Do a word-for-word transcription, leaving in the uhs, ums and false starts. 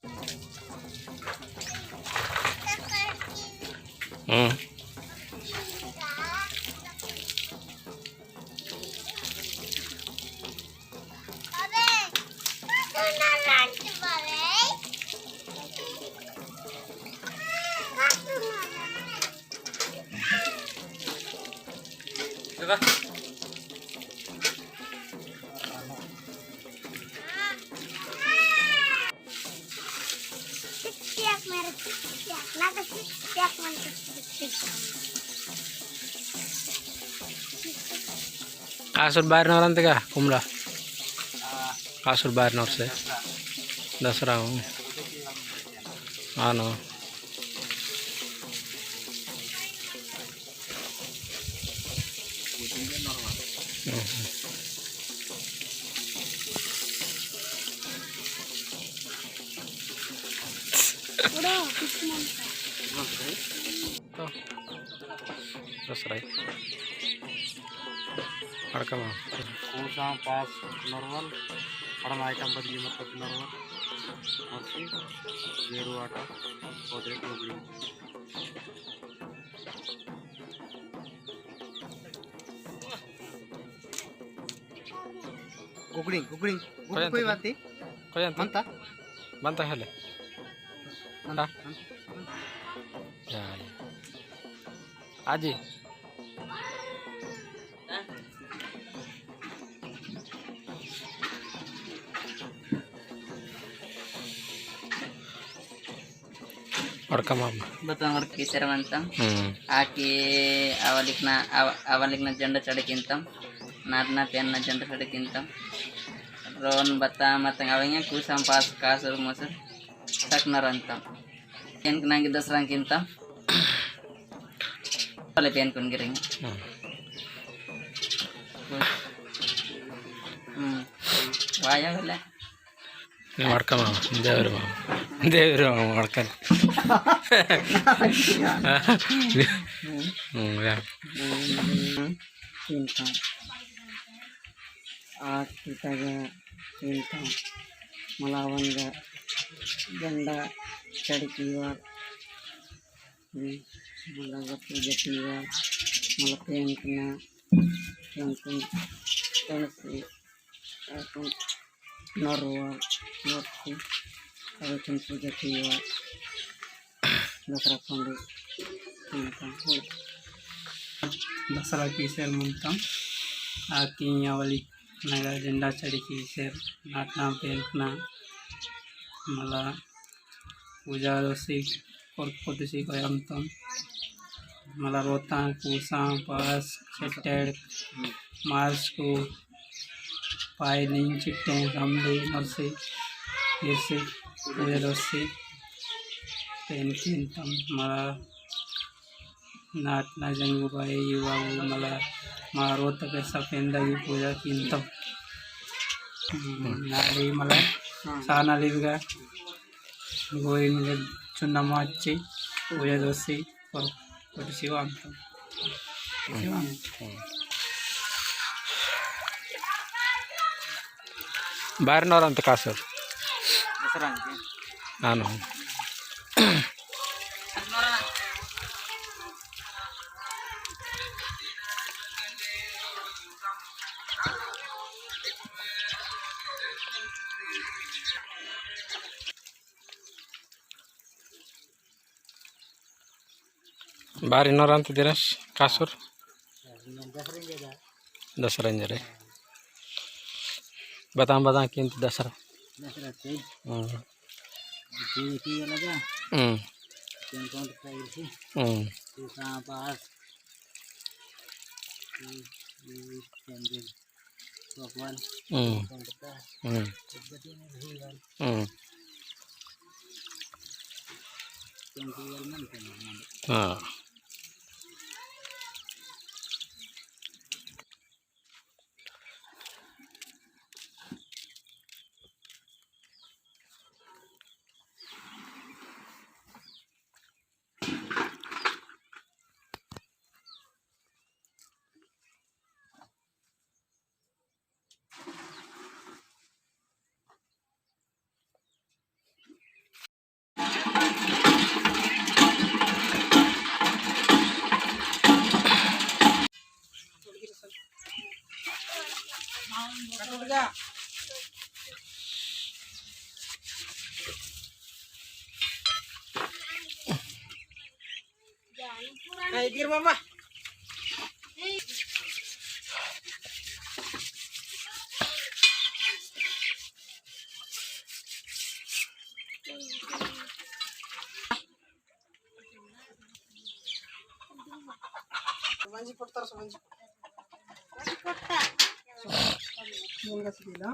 हम्म। कासुर बाहेर नोरंत का कुमला? कासुर बाहेर नोरसे दसरा। हाँ ना। दसरा। अड़कमा। कूसा पास नरवल, अड़न आइटम बदली मतलब नरवल, मर्सी, गेरू आटा, कोदे कोबड़ी। गुगड़ी, गुगड़ी, गुगड़ी कोई बात नहीं। कोई अंत? मनता? मनता हेले। मनता, हाँ? मनता। या, या। आजी। और कमाम। बतंग और केसर मंतम। हम्म। आके अवलिकना, अव-, अवलिकना झंडा चढ़ किंतम। नाटना पेनना झंडा चढ़ किंतम। रोन बता मतंग अवंगे कुसम पास कासुर मुसुर तक नरंतम। पेन कुनांगे दसरा किंतम। वाले पेन कुन गिरेंगे। हम्म। हम्म। वाया वाले। मड़का मामा, देवर मामा, देवर मामा मड़का। हम्म, या। तिंता। आठ तिंता, तिंता। मलावंगा गंडा चढ़कीवा। हम्म, मलावंगा पूजा कीवा। मला पेंकना, पेंकन, पेंकन। अपन नरुआ, नरसी, अवेचन पूजा किया, दसरा पंडु, दसरा की सेर मनता, आकी अवली नगा झंडा चढ़ी की सेर, नाटना पेंटना, मला पूजा दोसी, और कोटिसी कोयमतम, मला रोता, पूसा, पास, सेटेड, मास्क, पायलिंग चिट्टे सामने नरसी इरसी पूजा दरसी पेन किंतम मला नाटना जंगू बाई युवा मला मारो तक सपेंदा की पूजा किंतम। हम्म, नाली मला साना लिबगा गोइन चुन्ना माची पूजा दरसी पर कोटिसी वांतम। बाहेर नोरंत कासर। आनो। बारी नोरंत दिनस कासुर। दसरा इंजरे। बताम बताम किंत दसरा। दसरा ते। हम्म। पूजा किया लगा। हम्म। कौन कौन सा इसी? हम्म। तो कहाँ पास? ये, ये कैंडल। भगवान। हम्म। कौन सा? हम्म। तिब्बती में भी वाल। हम्म। कौन सी वाल मन करना है? हाँ। कटुड़गा। नहीं गिर मामा। मंजी पुट्टर से मंजी। मुंगा से दिला।